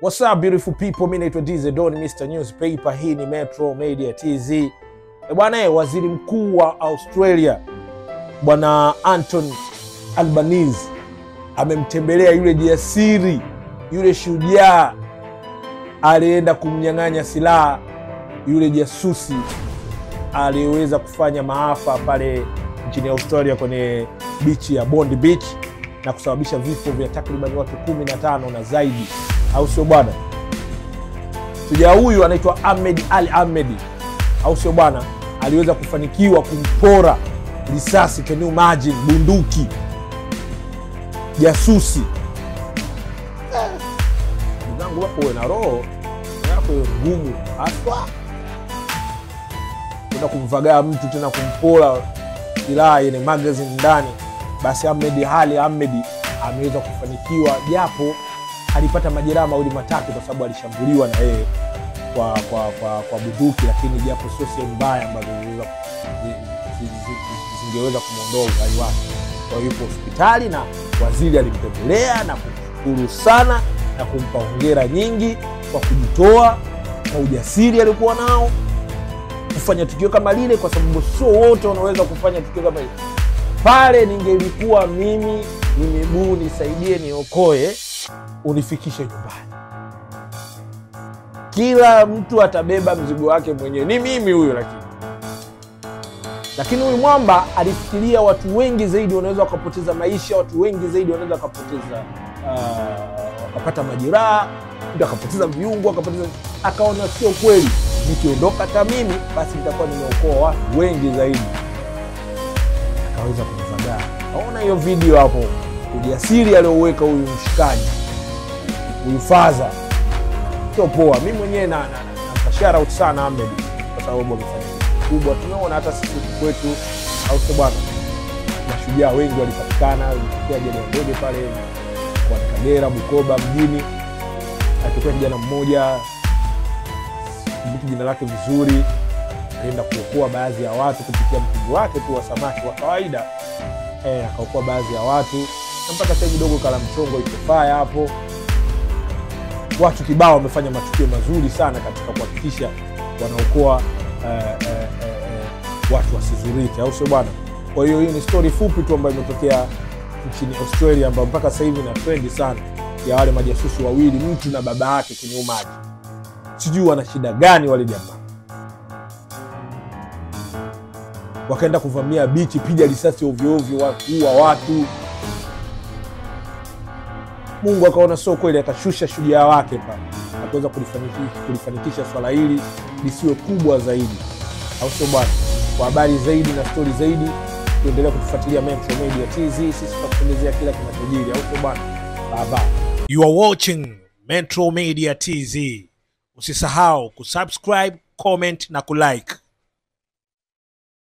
What's up beautiful people, mimi naitwa DZ Don Mr Newspaper. Hii ni Metro Media TZ. Bwana, waziri mkuu wa Australia Bwana Anthony Albanese amemtembelea yule jasiri, yule shujaa alienda kumnyang'anya silaha yule jasusi aliyeweza kufanya maafa pale nchini Australia kwenye beach ya Bondi Beach na kusababisha vifo vya takriban watu 15 na zaidi, au sio bwana? Shujaa huyu anaitwa Ahmed Ali Ahmed, au sio bwana? Aliweza kufanikiwa kumpora risasi, can you imagine, bunduki jasusi. Ndugu wako wewe na roho yako ngumu haswa, kwenda kumvagaa mtu tena kumpola silaha yenye magazine ndani. Basi Ahmed Ali Ahmed ameweza kufanikiwa, japo alipata majeraha mawili matatu kwa sababu alishambuliwa na yeye kwa bunduki, lakini japo sio sehemu mbaya ambazo zingeweza kumuondoa uhai wake. Kwa hiyo yupo hospitali na waziri alimtembelea na kumshukuru sana na kumpa hongera nyingi kwa kujitoa, kwa ujasiri alikuwa nao kufanya tukio kama lile, kwa sababu sio wote wanaweza kufanya tukio kama lile. Pale ningelikuwa mimi ni miguu, nisaidie, niokoe, unifikishe nyumbani. Kila mtu atabeba mzigo wake mwenyewe. Ni mimi huyo, lakini huyu mwamba alifikiria watu wengi zaidi wanaweza wakapoteza maisha, watu wengi zaidi wanaweza wakapoteza wakapata majeraha, mtu akapoteza viungo, akapoteza. Akaona sio kweli, nikiondoka hata mimi basi nitakuwa nimeokoa watu wengi zaidi. Akaweza kumfagaa. Naona hiyo video hapo, ujasiri aliouweka huyu mshikaji, huyu faza, sio poa. Mimi mwenyewe na shout out sana Ahmed kwa sababu amefanya kubwa. Tumeona hata sisi kwetu, au sio bwana, mashujaa wengi walipatikana. Ilitokea ajali ya ndege pale kwa Kagera, Bukoba mjini, alitokea kijana mmoja, sikumbuki jina lake vizuri, alienda kuokoa baadhi ya watu kupitia mtumbo wake tu wa samaki wa kawaida. Akaokoa baadhi ya watu na mpaka sasa kidogo kala mchongo iko fire hapo. Watu kibao wamefanya matukio mazuri sana katika kuhakikisha wanaokoa watu wasizurike, au sio bwana? Kwa hiyo hii ni story fupi tu ambayo imetokea nchini Australia, ambayo mpaka sasa hivi na trend sana, ya wale majasusi wawili, mtu na baba yake kwenye maji. Sijui wana shida gani wale jamaa. Wakaenda kuvamia bichi, piga risasi ovyo ovyo, kuua watu. Mungu akaona sio kweli, akashusha shujaa wake pale akaweza kulifanikisha swala hili lisiwe kubwa zaidi, au sio bwana? Kwa habari zaidi na story zaidi, tuendelea kutufuatilia Metro Media TZ. Sisi tutakuelezea kila kinachojiri, au sio bwana? Bye bye. You are watching Metro Media TZ. Usisahau kusubscribe, comment na kulike.